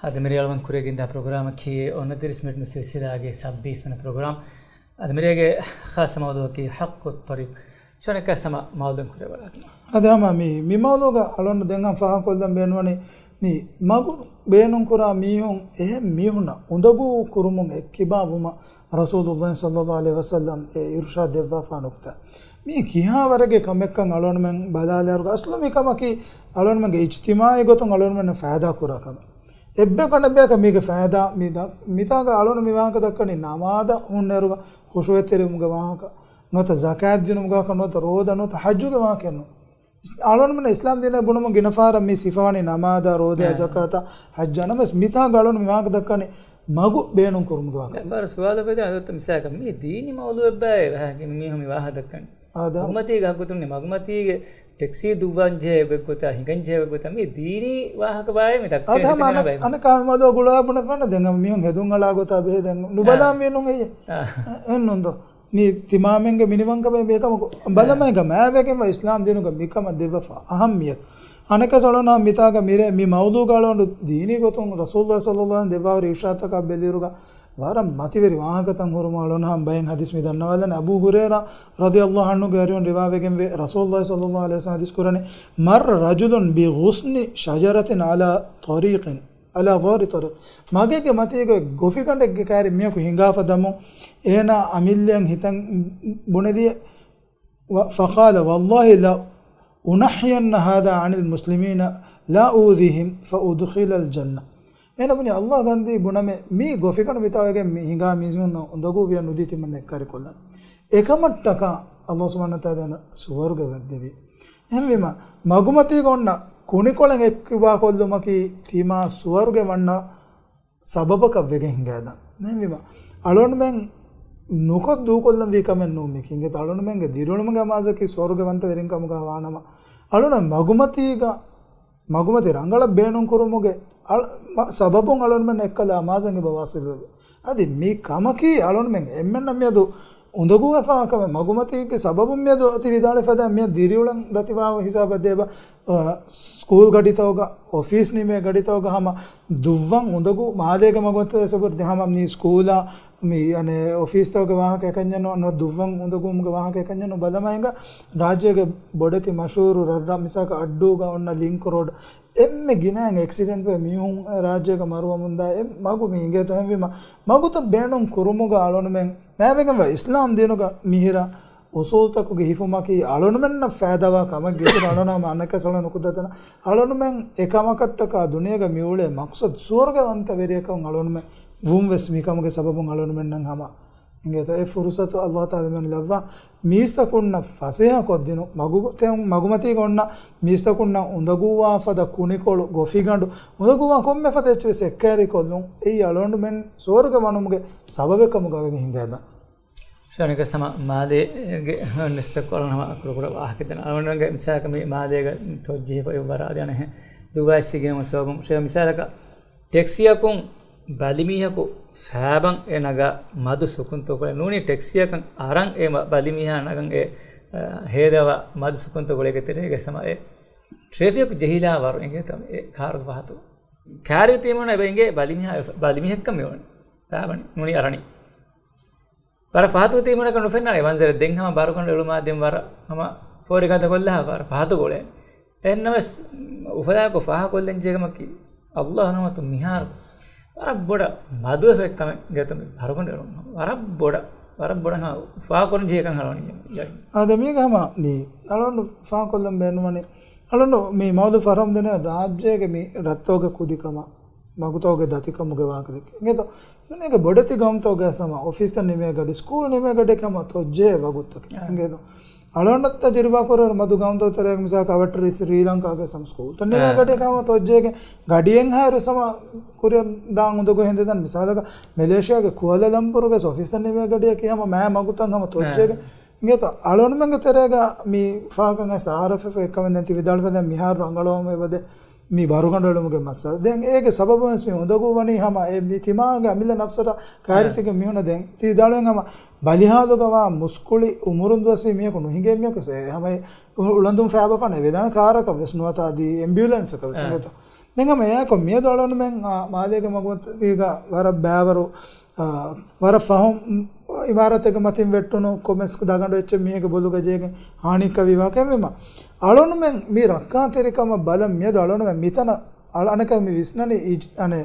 އަދި މިރޭ އަޅުގަނޑު ކުރިޔަށް ގެންދާ ޕްރޮގްރާމަކީ އޮނަތިރީސް މިނެޓް ސިލްސިލާގެ ސައްބީސް ވަނަ ޕްރޮގްރާމް. އަދި މިރޭގެ ޚާއްޞަ މައުޟޫޢަކީ ޙައްޤު އައްޠަރީޤް. ޝާނިކާ ސަމާ މައުޟޫޢު ކުރިޔަށް ބަލާތަން. އަދި ހަމަ މި، މި މައުޟޫޢުގަ އަޅުގަނޑު ދެން ހަމަ ފާހަގަކޮށްލަން ބޭނުންވަނީ، މި މަގު ބޭނުންކުރާ މީހުން އެހެން މީހުންނަށް އުނދަގޫ ކުރުމުން އެއްކިބާ ވުމަށް ރަސޫލުﷲ ޞައްލަﷲ ޢަލައިހި ވަސައްލަމް އެ އިރުޝާދު ދެއްވާފާ ނުކުތާ. މީ ކިހާ ވަރެއްގެ ކަމެއްކަން އަޅުގަނޑުމެން ބަލާލާއިރުގަ، އަސްލު މި ކަމަކީ އަޅުގަނޑުމެންގެ އިޖްތިމާޢީ ގޮތުން އަޅުގަނޑުމެންނަށް ފައިދާ ކުރާ ކަމެއް. އެއްބަޔަކު އަނެއްބަޔަކަށް މީގެ ފައިދާ މި ދަ-، މިތާގަ އަޅުގަނޑު މި ވާހަކަ ދައްކަނީ ނަމާދަށް ހުންނައިރުގަ ޚުޝޫޢަތްތެރިވުމުގެ ވާހަކަ، ނުވަތަ ޒަކާތް ދިނުމުގެ ވާހަކަ، ނުވަތަ ރޯދަ، ނުވަތަ ޙައްޖުގެ ވާހަކައެއް ނޫން. އިސް-، އަޅުގަނޑުމެން އިސްލާމް ދީނަށް ބުނުމުން ގިނަ ފަހަރަށް މި ސިފަވަނީ ނަމާދާ، ރޯދަޔާ، އާ. ޒަކާތާ، ޙައްޖާ. ނަމަވެސް މިތާގަ އަޅުގަނޑު މި ވާހަކަ ދައްކަނީ މަގު ބޭނުން ކުރުމުގެ ވާހަކަ. އެއްފަހަރު ސުވާލަކު ވެދެން އަދޮތަ މިސާލަކަށް މީ ދީނީ މައުޟޫޢެއްބާއޭ ވަހަކި މީހުން މި ވާހަކަ ދައްކަނީ. އާދަ. މަގުމަތީގެ ހައްގުތުން މަގުމަތީގެ ޓެކްސީ ދުއްވަން ޖެހޭ އެއްގޮތާ، ހިނގަން ޖެހޭ އެއްގޮތާ މީ ދީނީ ވާހަކަ ބާއޭ މި ދައްކަނީ. އަދަ ހަމަ އަނެ-، އަނެކާ މައުޟޫޢު ގުޅާ ބުނެފާނަ ދެން މީހުން ހެދުން އަޅާ ގޮތާ ބެހޭ ދެން ނުބަލާ އާ. މީނުން އެއްޔެ. އާ. އެއްނުންދޯ. މި ތިމާމެންގެ މިނިވަންކަމެއް މިކަމަކު ބަލަމައިގަ މާވެގެންވާ އިސްލާމް ދީނުގަ މިކަމަށް ދެއްވަފާ އަހައްމިޔަތު. އަނެކަސް އަޅުނާ މިތާގަ މިރޭ މި މައުޟޫޢުގަ އަޅުގަނޑު ދީނީ ގޮތުން ރަސޫލުﷲ ޞައްލަﷲ ޢަލައިހި ވަސައްލަމް ދެއްވާވަރި އިރުޝާދުތަކާ ބެލިއިރުގަ ވަރަށް މަތިވެރި ވާހަކަތައް ހުރުމުން އަޅުނާ ބައެއް ޙަދީޘް މި ދަންނަވާލަނީ. އަބޫ ހުރައިރާ ރަޟިޔަﷲ ޢަންހުގެ އަރިހުން ރިވާވެގެންވޭ ރަސޫލުﷲ ޞައްލަﷲ ޢަލައިހި ވަސައްލަމް ޙަދީޘް ކުރަނީ، مر رجل بغصن شجرة على طريق. على ظهر طريق. މަގެއްގެ މަތީގަ ގޮފިގަނޑެއްގެ ކައިރި މީހަކު ހިނގާފަ ދަމުން، އޭނާ އަމިއްލައަށް ހިތަން ބުނެލިއެ، ފަ-، فقال والله لأنحين هذا عن المسلمين لا أؤذيهم فأدخل الجنة. އޭނާ ބުނި، ﷲ ގަންދީ ބުނަމޭ، މީ ގޮފިގަނޑު މިތާވެގެން މި ހިނގާ މީސްތަކުންނަށް އުނދަގޫ ވިޔަ ނުދީ ތިމަން އެއްކަރިކޮށްލަން. އެކަމަށްޓަކާ ﷲ ސުބްޙާނަހޫ ވަތަޢާލާ ސުވަރުގެ ވައްދެވި. އެހެންވީމަ، މަގުމަތީގަ އޮންނަ ކުނިކޮޅެއް އެއްކިބާކޮށްލުމަކީ ތިމާ ސުވަރުގެ ވަންނަ ސަބަބަކަށް ވެގެން ހިނގައިދާނެ. އެހެންވީމަ، އަޅުގަނޑުމެން ނުކޮށް ދޫކޮށްލަންވީ ކަމެއް ނޫން މީ. އިނގޭތޯ އަޅުގަނޑުމެންގެ ދިރިއުޅުމުގެ އަމާޒަކީ ސުވަރުގެ ވަންތަވެރިން ކަމުގަ ވާނަމަ، އަޅުގަނޑު މަގުމަތީގަ މަގުމަތި ރަނގަޅަށް ބޭނުންކުރުމުގެ އަޅ-، މަ-، ސަބަބުން އަޅުގަނޑުމެން އެއްކަލަ އަމާޒަށް އެބަ ވާސިލުވެވޭ. އަދި މި ކަމަކީ އަޅުގަނޑުމެން އެންމެންނަށް މިއަދު އުނދަގޫވެފާ ކަމެއް. މަގުމަތީގެ ސަބަބުން މިއަދު އަތި ވިދާޅުވެފަދަ މިއަދު ދިރިއުޅެން ދަތިވާ ހިސާބަށް ދޭބަ، އަ، ސްކޫލް ގަޑިތަކުގަ، އޮފީސް ނިމޭ ގަޑިތަކުގަ ހަމަ ދުއްވަން އުނދަގޫ މާލޭގެ މަގުމަތި ސަބަބުން ދެ ހަމަ މި ސްކޫލާ މި، އަނެ، އޮފީސްތަކުގެ ވާހަކަ އެކަންޏެއް ނޫން، ދުއްވަން އުނދަގޫމުގެ ވާހަކަ އެކަންޏެއް ނޫން. ބަލަމާ އިނގާ ރާއްޖޭގެ ބޮޑެތި މަޝްހޫރު ރަށްރަށް މިސާލަކަށް އައްޑޫގަ އޮންނަ ލިންކް ރޯޑް އެންމެ ގިނައިން އެކްސިޑެންޓްވެ މީހުން ރާއްޖޭގަ މަރުވަމުންދާ އެ މަގު މި އިނގޭތޯ. އެހެންވީމަ، މަގުތައް ބޭނުން ކުރުމުގަ އަޅުނުމެން މާވެގެންވާ އިސްލާމް ދީނުގަ މިހިރަ އުސޫލްތަކުގެ ހިފުމަކީ އަޅުނުމެންނަށް ފައިދާވާ ކަމެއްގެ އިތުރު އަޅުނާމަ އަނެއްކާ ސަޅަ ނުކުތަތަނަ އަޅުނުމެން އެކަމަކަށްޓަކާ ދުނިޔޭގަ މިއުޅޭ މަޤްޞަދު ސުވަރުގެ ވަންތަވެރިޔަކަށް އަޅުނުމެން ވުން ވެސް މިކަމުގެ ސަބަބުން އަޅުނުމެންނަށް ހަމަ އިނގޭތޯ އެ ފުރުސަތު ﷲ ތަޢާލާ މިއަން ލައްވާ މީސްތަކުންނަށް ފަސޭހަ ކޮށްދިނު މަގު-، ތެ-، މަގުމަތީގަ އޮންނަ މީސްތަކުންނަށް އުނދަގޫވާ ފަދަ ކުނިކޮޅު ގޮފިގަނޑު އުނދަގޫވާ ކޮންމެ ފަދަ އެއްޗެއް ވެސް އެއްކައިރިކޮށްލުން އެއީ އަޅުގަނޑުމެން ސުވަރުގެ ވަނުމުގެ ސަބަބެއް ކަމުގަ ވެގެން ހިނގައިދާނެ. ޝާނިކާ ސަމާ މާލޭގެ ނިސްބަތްކޮށް އަޅުން ހަމަ ކުޑަކުޑަ ވާހަކަ ދެން. އަޅުގަނޑުގެ މިސާލަކަށް މި މާލޭގަ ތޮއްޖެހިފަ އެއްވަރާ ދެނެހެ ދުވާއި ސިގިނަމު ސަބަބުން. ޝޭ މިސާލަކަށް ޓެކްސީއަކުން ބަލިމީހަކު ފާބަން އެ ނަގާ މަދު ސުކުންތޯކޮޅެއް ނޫނީ ޓެކްސީއަކަށް އަރަން އެ މަ-، ބަލިމީހާ ނަގަން އެ، އަ، ހޭދަވާ މަދު ސުކުންތޯކޮޅެއްގެ ތެރޭގަ ސަމާ އެ ޓްރެފިކް ޖެހިލާ ވަރު އިނގޭތޯ އެ ކާރުގެ ފަހަތު. ކާރުގެ ތިބުނަ އެބަ އިނގޭ ބަލިމީހާ، ބަލިމީހެއްކަން މިވަނީ. ފާބަން ނޫނީ އަރަނީ. ވަރަށް ފަހަތު ތިބުނަކަށް ނުފެންނާނެ މަންޒަރެއް. ދެން ހަމަ ބަރުގަނޑު އެޅުމާ ދެން ވަރަށް ހަމަ ފޯރިގަނޑަކަށް ކޮށްލާ ވަރަށް ފަހަތު ގުޅޭ. އެހެންނަމަވެސް، އުފަލާކޮށް ފާހަގަކޮށްލަން ޖެހޭ ކަމަކީ، ﷲ ރަޙްމަތު މިހާރު ވަރަށް ބޮޑަށް މަދުވެފަ ކަމެއް ގެތުން ބަރުގަނޑު އެޅުން ވަރަށް ބޮޑަށް، ވަރަށް ބޮޑަށް ހަމަ ފާހަގަކުރަން ޖެހޭ ކަން ހަޅުވަނީ. އާދެ، މީގަ ހަމަ މި އަޅުގަނޑު ފާހަގަކޮށްލަން ބޭނުންވަނީ، އަޅުގަނޑު މި މައުޟޫޢު ފަހުރަށް ދެނެ ރާއްޖޭގެ މި ރަށްތަކުގެ ކުދިކަމަށް މަގުތަކުގެ ދަތިކަމުގެ ވާހަކަ ދެއްކި. އިނގޭތޯ، ދުނިޔޭގެ ބޮޑެތި ގައުމުތަކުގައި ހަމަ އޮފީސްތައް ނިމޭ ގަޑި، ސްކޫލް ނިމޭ ގަޑި ހަމަ ތޮއްޖެހޭ ވަގުތުތަކެއް. އާ. އިނގޭތޯ، އަޅުގަނޑަށް ތަޖުރިބާ ކުރެއްވި މަދު ގައުމުތަކުގެ ތެރޭގަ މިސާލަކަށް އަވަށްޓެރި ސްރީލަންކާގައި ހަމަ ސްކޫލްތައް ނިމޭ އާ. ގަޑި ހަމަ ތޮއްޖެހޭ ގަޑި އެއްހާއިރު ހަމަ ކުރިއަށް ދާން އުނދަގޫ ހިނދެދަން. މިސާލަކަށް މެލޭޝިޔާގެ ކުއަލަލަމްޕުރުގައި އޮފީސްތައް ނިމޭ ގަޑިއަކީ ހަމަ މާ މަގުތައް ހަމަ ތޮއްޖެހޭ އާ. އިނގޭތޯ އަޅުންމެންގެ ތެރޭގަ މި ފާހަގަ ސާރަފެފަ އެކަމެން ދެން ތި ވިދާޅުވެ ދެން މިހާރު ރަނގަޅުވަމު އެބަދެ މި ބަރުގަނޑު އެޅުމުގެ މައްސަލަ. ދެން އޭގެ ސަބަބުން ވެސް މި އުނދަގޫ ވަނީ ހަމަ އެ މި ތިމާގެ އަމިއްލަ ނަފްސަށް ކައިރިތިގެ މީހުންނަށް ދެން ތި ވިދާޅުވެން ހަމަ ބަލިހާލުގަ ވާ މުސްކުޅި އުމުރުން ދުވަސްވީ މީހަކު ނުހިނގޭ މީހަކު ވެސް އެ ހަމަ އެ އު-، އުޅަނދުން ފައިބަފާނެ ވެދާނެ ކާރަކަށް ވެސް ނުވަތަ އަދި އެމްބިއުލެންސަކަށް ވެސް އެނގޭތޯ. ދެން ހަމަ އެއާކޮށް މިއަދު އަޅުންމެން އާ، މާލޭގެ މަގުމަތީގަ ވަރަށް ބައިވަރު އާ، ވަރަށް ފަހުން އިމާރާތެއްގެ މަތިން ވެއްޓުނު ކޮމެސް ދަގަނޑު އެއްޗެއް މީހެއްގެ ބޮލުގަ ޖޭގެން ހާނީއްކަވި ވާކަމެއް މަ. އަޅުންމެން މި ރައްކާތެރިކަމަށް ބަލަން މިއަދު އަޅުންމެން މިތަނަށް އަޅ-، އަނެކަ މި ވިސްނަނީ އިޖް-، އަނެ،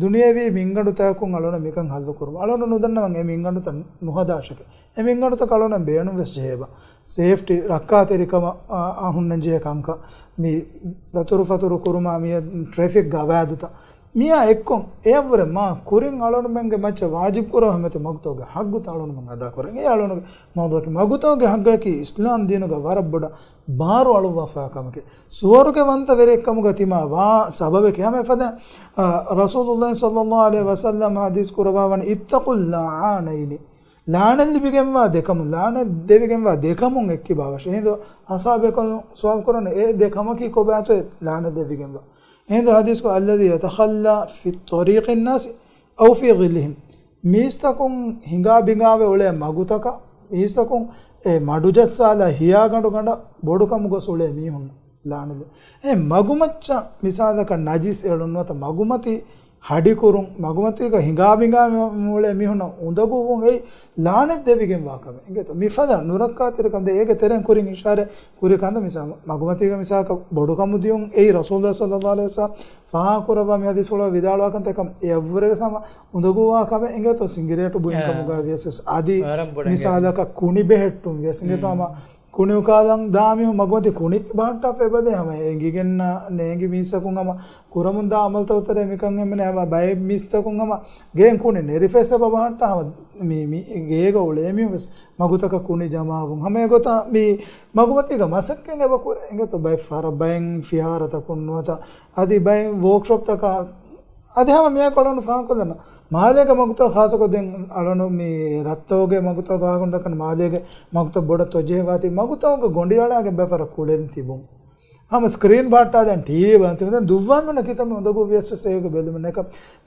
ދުނިޔެވީ މިންގަނޑުތަކުން އަޅުން މިކަން ހައްލު ކުރުމަށް. އަޅުން ނުދަންނަވަން އެ މިންގަނޑުތައް ނުހަދާށެކޭ. އެ މިންގަނޑުތަކަށް އަޅުން ބޭނުން ވެސް ޖެހޭބަ. ސޭފްޓީ ރައްކާތެރިކަމަށް، އާ، އާ، ހުންނަން ޖެހޭ ކަންކަން މި ދަތުރުފަތުރު ކުރުމާ މި ޓްރެފިކް ގަވާއިދުތައް މިއާ އެއްކޮށް، އެއަށްވުރެ މާ ކުރިން އަޅުންމެންގެ މައްޗަށް ވާޖިބު ކުރައްވާ މެތި މަގުތަކުގެ ހައްގުތައް އަޅުންމެން އަދާކުރަން. އެ އަޅުންގެ މަގުތަކުގެ ހައްގަކީ އިސްލާމް ދީނުގަ ވަރަށް ބޮޑަށް ބާރު އަޅުއްވާފައި ކަމެކޭ. ސުވަރުގެ ވަންތަ ވެރިއެއްކަމުގަ ތިމާ ވާ ސަބަބެކޭ. ހަމަ އެފަދަ، އަ، ރަސޫލުﷲ ޞައްލަﷲ ޢަލައިހި ވަސައްލަމް ޙަދީޘް ކުރައްވާވަނީ، اتقوا اللعانين. ލާނެތް ލިބިގެންވާ ދެކަމުން، ލާނެތް ދެވިގެންވާ ދެކަމުން އެއްކިބާވަށެ. އެހިނދު އަޞްޙާބު ބޭކަލުން ސުވާލު ކުރަނީ، އެ ދެކަމަކީ ކޮބާތޯ ލާނެތް ދެވިގެންވާ؟ އެހިނދު ޙަދީޘްކޮށް، الذي يتخلى في طريق الناس أو في ظلهم. މީސްތަކުން ހިނގާ ބިނގާވެ އުޅޭ މަގުތަކަށް، މީސްތަކުން އެ މަޑުޖައްސާލާ ހިޔާގަނޑު ގަނޑަށް ބޮޑުކަމުގަ އުޅޭ މީހުންނަށް. ލާނެތް. އެ މަގުމައްޗަށް މިސާލަކަށް ނަޖިސް އެޅުން ނުވަތަ މަގުމަތި ހަޑިކުރުން، މަގުމަތީގަ ހިނގާބިނގާ މި-، މިއުޅޭ މީހުންނަށް އުނދަގޫވުން އެއީ ލާނެތް ދެވިގެންވާ ކަމެއް. އިނގޭތޯ؟ މިފަދަ ނުރައްކާތެރިކަން ދެ އޭގެ ތެރެއިން ކުރިން އިޝާރަ ކުރި ކަންތައް މިސާ-، މަގުމަތީގަ މިސާލަކަށް ބޮޑުކަމު ދިޔުން އެއީ ރަސޫލުﷲ ޞައްލަﷲ ޢަލައިހި ވަސައްލަމް ފާހަގަކުރައްވާ މި ޙަދީޘްފުޅުގަ ވިދާޅުވާ ކަންތައް އެކަމް އެއަށްވުރެވެސް ހަމަ އުނދަގޫވާ ކަމެއް. އިނގޭތޯ؟ ސިނގިރޭޓު ބުއިން އެ. ކަމުގަ ވިޔަސް ވެސް އަދި ވަރަށް ބޮޑަށް އެ. މިސާލަކަށް ކުނި ބެހެއްޓުން ވިޔަސް އިނގޭތޯ؟ ހަމަ ކުނި އުކާލަން ދާ މީހުން މަގުމަތި ކުނި ބަހައްޓާފަ އެބަދޭ ހަމަ އެނގިގެން ނޭނގި މީސްތަކުން ހަމަ ކުރަމުން ދާ އަމަލުތަކު ތެރޭ މިކަން އެންމެން ހަމަ ބައެއް މީސްތަކުން ހަމަ ގޭން ކުނި ނެރިފައިސް އެބަ ބަހައްޓާ ހަމަ މި، މި ގޭގަ އުޅޭ މީހުން ވެސް މަގުތަކަށް ކުނި ޖަމާވުން. ހަމަ އެގޮތަށް މި މަގުމަތީގަ މަސައްކަތް އެބަ ކުރޭ. އިނގޭތޯ؟ ބައެއް ފަހަރަށް ބައެއް ފިހާރަތަކުން ނުވަތަ އަދި ބައެއް ވޯކްޝޮޕްތަކަށް އަދި ހަމަ މިއާ ކޮޅަނު ފާހަގަކޮށްލަން. މާލޭގެ މަގުތައް ޚާއްޞަކޮށް ދެން އަޅަނު މި ރައްތައުގެ މަގުތައް ވާހަކަ ދައްކަން މާލޭގެ މަގުތައް ބޮޑަށް ތޮޖެހިވާތީ މަގުތައުގެ ގޮނޑިއަޅާގެން ބައެއް ފަހަރަށް ކުޅެން ތިބުން. ހަމަ ސްކްރީން ބަހައްޓާދޭން ޓީވީ ބަލަން ތިބެ ދެން ދުއްވާ މީހުންނަށް ކިތަންމެ އުނދަގޫ ވިޔަސް ވެސް އޭގެ ބެލުމެއް ނެކަ.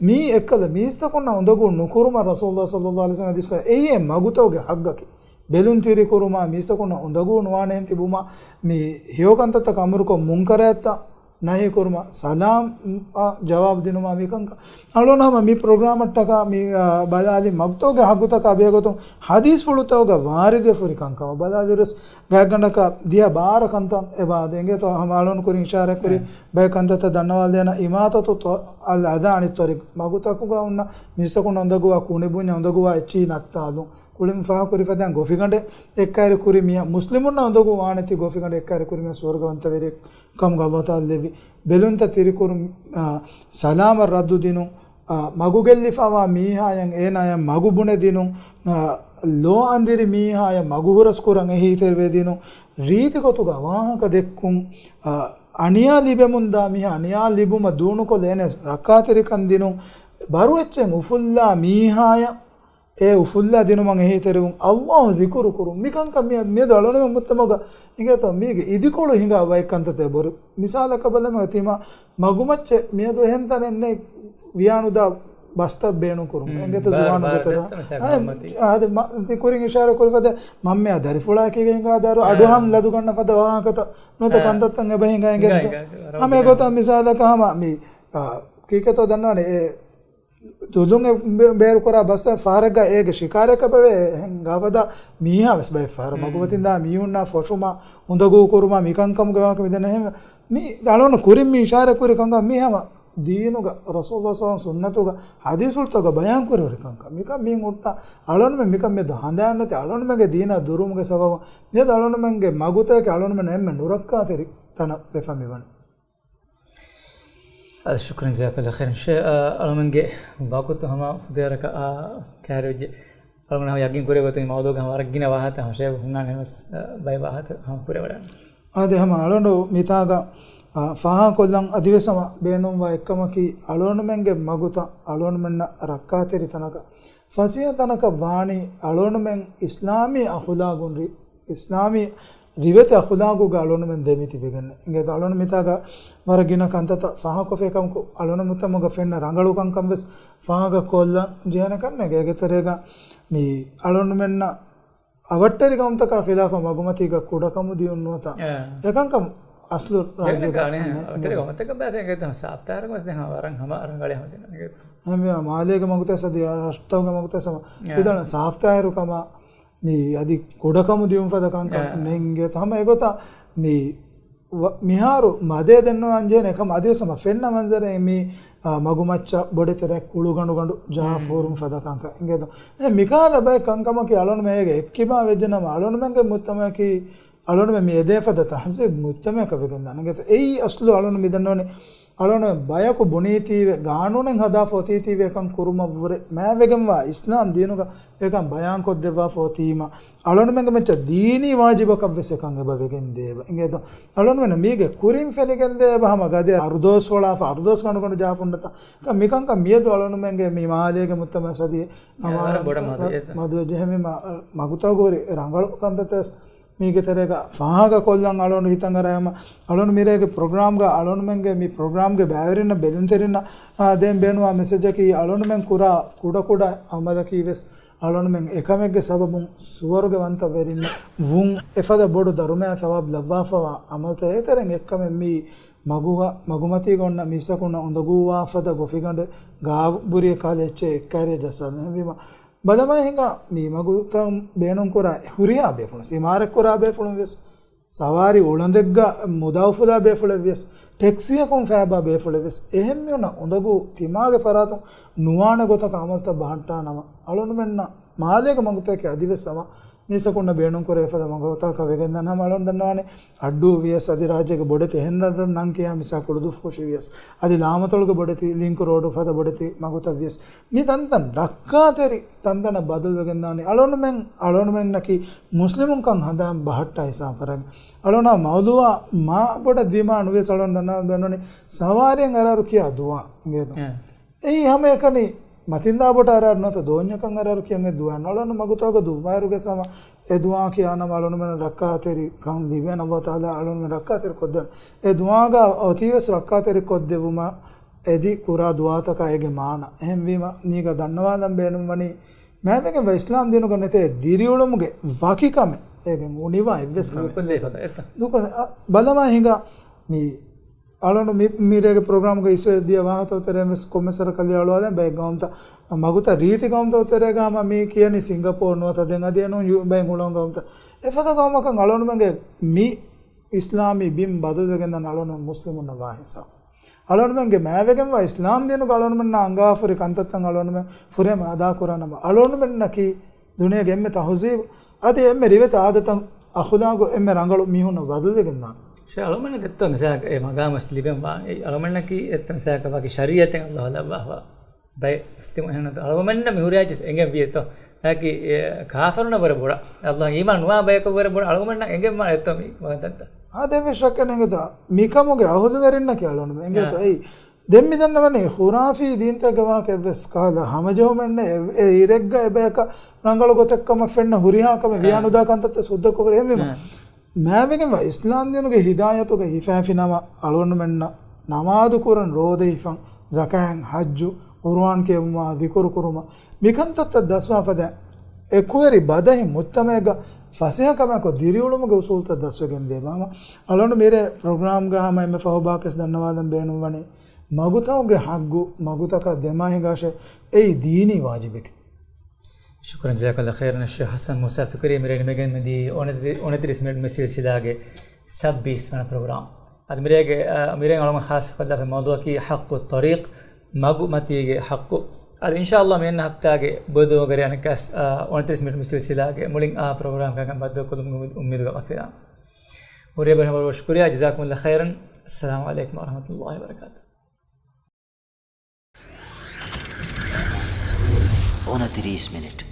މީ އެއްކަލަ މީސްތަކުންނަށް އުނދަގޫ ނުކުރުމަށް ރަސޫލުﷲ ޞައްލަﷲ ޢަލައިހި ވަސައްލަމް ޙަދީޘް ކުރޭ. އެއީ އެ މަގުތައުގެ ޙައްޤަކީ. ބެލުން ތިރިކުރުމާ މީސްތަކުންނަށް އުނދަގޫ ނުވާނެހެން ތިބުމާ މި ހެޔޮކަންތައްތަކަށް އަމުރުކޮށް މުންކަރާތްތައް ނަހީ ކުރުމަށް ސަލާމް، އަށް ޖަވާބު ދިނުމާ މިކަންކަން. އަޅުން ހަމަ މި ޕްރޮގްރާމަށްޓަކާ މި، އާ، ބަލާލި މަގުތައުގެ ޙައްޤުތަކާ ބެހޭގޮތުން ޙަދީޘްފުޅުތަކުގަ ވާރިދުވެފަ ހުރި ކަންކަމަށް ބަލާލިއިރުވެސް ގާތްގަނޑަކަށް ދިޔަ ބާރަ ކަންތައް އެބަ އާދޭ. އިނގޭތޯ؟ ހަމަ އަޅުން ކުރިން އިޝާރާތް ކުރި އެ. ބައެއް ކަންތައްތައް ދަންނަވާލަދޭނަ އިމާތަތު ތޮ-، އަލް އަޛާ ޢަނިއް ޠަރީޤް މަގުތަކުގަ އޮންނަ މީސްތަކުންނަށް އުނދަގޫވާ ކުނިބުންޏަށް އުނދަގޫވާ އެއްޗިހި ނައްތާލުން. ކުޅިން ފާހަގަކުރި ފަދައިން ގޮފިގަނޑެއް އެއްކައިރި ކުރި މީހާ، މުސްލިމުންނަށް އުނދަގޫ ވާނެތީ ގޮފިގަނޑެއް އެއްކައިރި ކުރި މީހާ ސުވަރުގަ ވަންތަވެރި ކަމުގަ ﷲ ތަޢާލާ ލެއްވި. ބެލުންތައް ތިރިކުރުން، އާ، ސަލާމަށް ރައްދު ދިނުން، އާ، މަގުގެއްލިފަވާ މީހާޔަށް އޭނާޔަށް މަގު ބުނެދިނުން، އާ، ލޯ އަނދިރި މީހާޔަށް މަގު ހުރަސް ކުރަން އެހީތެރިވެދިނުން، ރީތި ގޮތުގަ ވާހަކަ ދެއްކުން، އާ، އަނިޔާ ލިބެމުންދާ މީހާ އަނިޔާ ލިބުމަށް ދޫނުކޮށްލަ އޭނަޔަށް ރައްކާތެރިކަން ދިނުން، ބަރު އެއްޗެއް އުފުއްލާ މީހާޔަށް އެ އުފުއްލާ ދިނުމަށް އެހީތެރިވުން، ﷲ ޒިކުރު ކުރުން. މިކަންކަން މިއަ-، މިއަދު އަޅުން މުޖްތަމަޢުގަ އިނގޭތޯ މީގެ އިދިކޮޅު ހިނގާ ބައެއް ކަންތައްތައް ބޮޑު. މިސާލަކަށް ބަލަމުގަ ތިމާ މަގުމައްޗެއް މިއަދު އެހެން ތަނެއް ނެތް ވިޔާނުދާ ބަސްތައް ބޭނުން ކުރުން. ހުން، އިނގޭތޯ ބާރު، ޒުވާނުގެ ބާރު ތެރޭ. ދެއްތަ މިސާލަކަށް އާ، މަތީ. އާ، އަދި މަ-، ތި ކުރިން އިޝާރާ ކުރި ފަދަ މަންމެއާ ދަރިފުޅާ ކީގެ ހިނގާ ދާރު އާ. އަޑުހަން ލަދުގަންނަ ފަދަ ވާހަކަތައް ނުވަތަ އާ. ކަންތައްތައް އެބަ ހިނގާ އިނގޭތޯ. ހިނގާ، ހިނގާ، ހަމަ އެގޮތަށް މިސާލަކަށް ހަމަ މި، އާ، ކީކޭތޯ ދަންނާނެ އެ ދުލުން އެ ބޭ-، ބޭރުކުރާ ބަސްތައް ފަހަރެއްގަ އޭގެ ޝިކާރައަކަށް ބެވޭ ހެން ގާފަދަ މީހާ ވެސް ބައެއް ފަހަރަށް މަގުމަތިން ދާ މީހުންނާ ފޮށުމާ އުނދަގޫ ކުރުމާ މިކަންކަމުގެ ވާހަކަ މިދެންނެ ހެން މި އަޅުން ކުރިން މި އިޝާރާ ކުރި ކަންކަން މި ހަމަ ދީނުގަ ރަސޫލު ސައްލަﷲ ސުންނަތުގަ ޙަދީޘްފުޅުތަކުގަ ބަޔާން ކުރި ހުރި ކަންކަން. މިކަން މި ހުއްޓާ އަޅުންމެ މިކަން މެދު ހަނދާން ނެތި އަޅުންމެގެ ދީނާ ދުރުވުމުގެ ސަބަބުން މިއަދު އަޅުންމެންގެ މަގުތަކެއް އަޅުންމެން އެންމެ ނުރައްކާތެރި ތަނަށް ވެފަ މިވަނީ. އަދި ޝުކްރިން ޖަޒާކަﷲ ޚައިރަން. ޝޭ، އަ، އަޅުމެންގެ ވަގުތު ހަމަ ފުދޭވަރަކަށް، އަ، ކައިރިވެއްޖެ. އަޅުމެން ހަމަ ޔަގީން ކުރޭ ގޮތުން މައުޟޫގަ ހަމަ ވަރަށް ގިނަ ވާހަކަ ހަމަ ޝޭ ހުންނާނެ ހަމަ ވެސް، އަ، ބައެއް ވާހަކަ ހަމަ ކުރެވަޑަން. އާދެ، ހަމަ އަޅުގަނޑު މިތާގަ އާ، ފާހަގަކޮށްލަން އަދިވެސް ހަމަ ބޭނުންވާ އެއްކަމަކީ، އަޅުގަނޑުމެންގެ މަގުތައް އަޅުގަނޑުމެންނަށް ރައްކާތެރި ތަނަކަށް، ފަސޭހަ ތަނަކަށް ވާނީ އަޅުގަނޑުމެން އިސްލާމީ އަޚުލާގުން ރި-، އިސްލާމީ ރިވެތި އަޚުލާގުގަ އަޅުގަނޑުމެން ދެމިތިބެގެން. އިނގޭތޯ އަޅުގަނޑު މިތާގަ ވަރަށް ގިނަ ކަންތައްތައް ފާހަގަކޮށްފައި ކަމަކު، އަޅުގަނޑު މުއްތަމަގަ ފެންނަ ރަނގަޅު ކަންކަން ވެސް ފާހަގަކޮށްލަން ޖެހޭނެ ކަންނޭނގެ. އޭގެ ތެރޭގަ މި އަޅުގަނޑުމެންނަށް އަވަށްޓެރި ގައުމުތަކާ ޚިލާފަށް މަގުމަތީގަ ކުޑަކަމު ދިޔުން ނުވަތަ؟ އެ. އެކަންކަން އަސްލު ރާއްޖޭގަ ގާނެ ނެ-، އަވަށްޓެރި ނެ-، ގައުމުތަކަށް ބައި އެނގޭތޯ ސާފްތާހިރު ވެސް ދެން ވަރަށް ހަމަ ރަނގަޅޭ ހަމަ ދެން އެނގޭތޯ. އެހެންވީމަ މާލޭގެ މަގުތައް ސަދި ރަށްތަކުގެ މަގުތައް ސަމަ އެ. އިދަން ސާފްތާހިރު ކަމަށް މި އަދި ކުޑަކަމު ދިޔުން ފަދަ ކަންކަން އެ. ނެންގޭތޯ. ހަމަ އެގޮތަށް މި ވަ-، މިހާރު މަދޭ ދެންނަވާން ޖެހޭނެ އެކަމަށް އަދިވެސް ހަމަ ފެންނަ މަންޒަރެއް މި، އާ، މަގުމައްޗަށް ބޮޑެތި ރެކް އުޅުގަނޑުގަނޑު ޖަހާ އެ. ފޯރުން ފަދަ ކަންކަން އިނގޭތޯ. އެ މިކަހަލަ ބައެއް ކަންކަމަކީ އަޅުގަނޑުމެން އޭގެ އެއްކިބާ ވެއްޖެނަމަ އަޅުގަނޑުމެންގެ މުޖްތަމައަކީ އަޅުގަނޑުމެން މި އެދޭ ފަދަ ތަހުޒީބު މުޖްތަމައަކަށް ވެގެންދާނެ. އިނގޭތޯ އެއީ އަސްލު އަޅުގަނޑު މިދަންނަވަނީ އަޅުގަނޑުމެން ބަޔަކު ބުނީތީވެ، ގާނޫނެއް ހަދާފަ އޮތީތީވެ އެކަން ކުރުމަށްވުރެ މާތްވެގެންވާ އިސްލާމް ދީނުގަ އެކަން ބަޔާންކޮށްދެއްވާފަ އޮތީމަ، އަޅުގަނޑުމެންގެ މައްޗަށް ދީނީ ވާޖިބަކަށްވެސް އެކަން އެބަ ވެގެންދޭ އެބަ. އިނގޭތޯ އަޅުގަނޑުމެންނަށް މީގެ ކުރިން ފެނިގެންދޭ އެބަ ހަމަ ގަދަ އަރުދޯސް ފޮޅާފަ އަރުދޯސް ގަނޑުގަނޑު ޖާފުންނަތަ. މިކަންކަން މިއަދު އަޅުގަނޑުމެންގެ މި މާލޭގެ މުޖްތަމައަށް ސަދި އެ، އަމާ ވަރަށް ބޮޑަށް މަދު އެތަ. މަދުވެއްޖެ. އެހެންވީމަ މަގުތައް ހުރި ރަނގަޅު ކަންތައްތައް ވެސް މީގެ ތެރޭގަ ފާހަގަކޮށްލަން އަޅުގަނޑު ހިތަށް އަރާ ހަމަ އަޅުގަނޑު މިރޭގެ ޕްރޮގްރާމްގަ އަޅުގަނޑުމެންގެ މި ޕްރޮގްރާމްގެ ބައިވެރިންނަށް ބެލުންތެރިންނަށް، އާ، ދޭން ބޭނުންވާ މެސެޖަކީ އަޅުގަނޑުމެން ކުރާ ކުޑަކުޑަ އަމަލަކީ ވެސް އަޅުގަނޑުމެން އެކަމެއްގެ ސަބަބުން ސުވަރުގެ ވަންތަވެރިންނަށް ވުން އެފަދަ ބޮޑު ދަރުމައާ ސަވާބު ލައްވާފަވާ އަމަލުތައް. އޭތެރެއިން އެއްކަމެއް މީ މަގުގަ، މަގުމަތީގަ އޮންނަ މީސްތަކުންނަށް އުނދަގޫވާ ފަދަ ގޮފިގަނޑެއް ގާބުރިއެއް ކަހަލަ އެއްޗެއް އެއްކައިރިއަށް ޖައްސާލަން. އެހެންވީމަ ބަލަމާ ހިނގާ މި މަގުތައް ބޭނުންކުރާ ހުރިހާ ބޭފުޅުން، ސިމާރަތްކުރާ ބޭފުޅުން ވެސް، ސަވާރީ އުޅަނދެއްގަ މުދާ އުފުލާ ބޭފުޅެއް ވެސް، ޓެކްސީއަކުން ފައިބާ ބޭފުޅެއް ވެސް، އެހެން މީހުންނަށް އުނދަގޫ ތިމާގެ ފަރާތުން ނުވާނެ ގޮތަކަށް އަމަލުތައް ބަހައްޓާނަމަ، އަޅުގަނޑުމެންނަށް މާލޭގެ މަގުތަކެއް އަދިވެސް ހަމަ މީސްތަކުންނަށް ބޭނުންކުރޭ އެފަދަ މަގުތަކަށް ވެގެންދާނެ. ހަމަ އަޅުގަނޑު ދަންނަވާނެ އައްޑޫ ވިޔަސް އަދި ރާއްޖޭގެ ބޮޑެތި އެހެން ރަށްރަށް ނަން ކިޔާ މިސާ ކުޅުދުއްފުށި ވިޔަސް އަދި ލާމަތޮޅުގެ ބޮޑެތި ލިންކު ރޯޑު ފަދަ ބޮޑެތި މަގުތައް ވިޔަސް މި ތަންތަން ރައްކާތެރި ތަންތަނަށް ބަދަލުވެގެންދާނެ. އަޅުގަނޑުމެން، އަޅުގަނޑުމެންނަކީ މުސްލިމުންކަން ހަނދާން ބަހައްޓާ ހިސާބު ފަރާގެ. އަޅުގަނޑާ މައުލޫއާ މާ ބޮޑަށް ދިމާ ނުވިޔަސް އަޅުގަނޑު ދަންނަވާލަން ބޭނުންވަނީ ސަވާރީއަށް އަރާރު ކިޔާ ދުވާ އިނގޭތޯ. އެ. އެއީ ހަމައެކަނި މަތިންދާ ބޮޓަށް އަރާރު ނުވަތަ ދޯންޏަކަށް އަރާރު ކިޔަން އެ ދުވާ. އަޅުގަނޑު މަގުތަކުގަ ދުއްވާއިރުގެ ހަމަ އެ ދުވާ ކިޔާނަމަ އަޅުގަނޑުމެން ރައްކާތެރިކަން ލިބޭނެ. އައްލާހު ތަޢާލާ އަޅުގަނޑުމެން ރައްކާތެރި ކޮށްދޭނެ. އެ ދުވާގަ އޮތީވެސް ރައްކާތެރި ކޮށްދެވުމަށް އެދި ކުރާ ދުވާތަކާ އޭގެ މާނަ. އެހެންވީމަ މީގަ ދަންނަވާލަން ބޭނުންވަނީ މާތްވެގެންވާ އިސްލާމް ދީނުގަ ނެތޭ ދިރިއުޅުމުގެ ވަކިކަމެއް އޭގެ އުނިވާ އެއްވެސް ކަމެއް ދޫކޮށްލެވޭ ނެތޭ. އެތަ. ދޫކޮށް، އަ، ބަލަމާ ހިނގާ މި އަޅުގަނޑު މި، މިރޭގެ ޕްރޮގްރާމްގަ އިސްވެ ދިޔަ ވާހަކަތައް ތެރޭ ވެސް ކޮންމެ ސަރަކަށް އަޅުވާލަން ބައެއް ގައުމުތައް، މަގުތައް ރީތި ގައުމުތައް ތެރޭގަ ހަމަ މި ކިޔަނީ ސިންގަޕޯރު ނުވަތަ ދެން އަދި އެނޫން ޔު-، ބައެއް ހުޅަނގު ގައުމުތައް. އެފަދަ ގައުމަކަށް އަޅުގަނޑުމެންގެ މި އިސްލާމީ ބިން ބަދަލުވެގެންދާނެ އަޅުގަނޑު މުސްލިމުންނަށް ވާ ހިސާބު. އަޅުގަނޑުމެންގެ މާތްވެގެންވާ އިސްލާމް ދީނުގަ އަޅުގަނޑުމެންނާ އަންގާފަ ހުރި ކަންތައްތައް އަޅުގަނޑުމެން ފުރިހަމަ އަދާކުރާނަމަ، އަޅުގަނޑުމެންނަކީ ދުނިޔޭގެ އެންމެ ތަހުޒީބު އަދި އެންމެ ރިވެތި އާދަތައް އަޚުލާގު އެންމެ ރަނގަޅު މީހުންނަށް ބަދަލުވެގެންދާނެ. ޝޭޚް އަޅުގަނޑުމެން ދެއްތޯ މިސާލަކަށް އެ މަގާމު ލިބެން ވާން އެއީ އަޅުގަނޑުމެންނަކީ ދެއްތޯ މިސާލަކަށް ވަކި ޝަރީޢަތެއް އައްލާހު ލައްވާފަ ބައެއް މުސްލިމު އެހެންނުތަ؟ އަޅުގަނޑުމެންނަށް މި ހުރިހާ އެއްޗެއް އެނގެން ވިއެތޯ؟ އެއީ ކާފަރުންނަށް ވަރަށް ބޮޑަށް އައްލާހަށް އީމާން ނުވާ ބަޔަކަށް ވަރަށް ބޮޑަށް އަޅުގަނޑުމެންނަށް އެނގެން ވާނެ ދެއްތޯ މި ވަގުތު ތަންތަން. އާ، ދެން ވެސް ޝައްކެއް ނެތް އިނގޭތޯ. މިކަމުގެ އަހުލުވެރިންނަކީ އަޅުގަނޑުމެން އިނގޭތޯ. އާ. އެއީ ދެން މި ދަންނަވަނީ ޚުރާފީ ދީންތަކުގެ ވާހަކަ އެއްވެސް ކަހަލަ ހަމަޖެހުމެއް ނެތް. އެ، އެ އިރެއްގަ އެބަޔަކަށް ރަނގަޅު ގޮތެއް ކަމަށް ފެންނަ ހުރިހާ ކަމެއް އާ. ވިޔާ ނުދާ ކަންތައްތައް ސުއްދަކޮށް ހުރި އެހެންވީމަ. އާ. މާތްވެގެންވާ އިސްލާމް ދީނުގެ ހިދާޔަތުގަ ހިފައިފި ނަމަ އަޅުގަނޑުމެންނަށް ނަމާދު ކުރަން، ރޯދަ ހިފަން، ޒަކާތް، ޙައްޖު، ޤުރުއާން ކިޔެވުމާ، ޛިކުރު ކުރުމަށް މިކަންތައްތައް ދަސްވާ ފަދަ އެކުވެރި ބަދަހި މުޖްތަމަޢެއްގަ ފަސޭހަ ކަމާއެކު ދިރިއުޅުމުގެ އުސޫލުތައް ދަސްވެގެން ދޭ. ހަމަ އަޅުގަނޑު މިރޭ ޕްރޮގްރާމްގަ ހަމަ އެންމެ ފަހު ބާކަސް ދަންނަވާލަން ބޭނުންވަނީ މަގުތަކުގެ ޙައްޤު މަގުތަކަށް ދެމާ ހިނގާށޭ. އެއީ ދީނީ ވާޖިބެކޭ. ޝުކުރަން ޖަޒާކަﷲ ޚައިރަން ޝޭޚް ޙަސަން މޫސާ ފިކުރީ. މިރޭ ނިމިގެން މިދީ އޮނަތި-، އޮނަތިރީސް މިނެޓް މި ސިލްސިލާގެ ސައްބީސް ވަނަ ޕްރޮގްރާމް. އަދި މިރޭގެ، އަ، މިރޭ އަޅުގަނޑު ޚާއްޞަކޮށްލާފައި މައުޟޫޢަކީ ޙައްޤު ތަރީޤް، މަގުމަތީގެ ޙައްޤު. އަދި އިންޝާﷲ މިއަންނަ ހަފްތާގެ ބޮޑު ދުވަހުގެ ރޭ އަނެއްކާސް، އަ، އޮނަތިރީސް މިނެޓް މި ސިލްސިލާގެ މުޅިން އާ ޕްރޮގްރާމް ކަންކަން ބައްދަލުކޮށްލުމުގެ އުއްމީދުގަ ވަކިވެލާނަން. ހުރިހާ ބޭފުޅުންނަށް ވަރަށް ޝުކުރިއްޔާ، ޖަޒާކުމުﷲ ޚައިރަން. އައްސަލާމު ޢަލައިކުމް ވަރަޙްމަތުﷲ ވަބަރަކާތުހު. އޮނަތިރީސް މިނެޓް.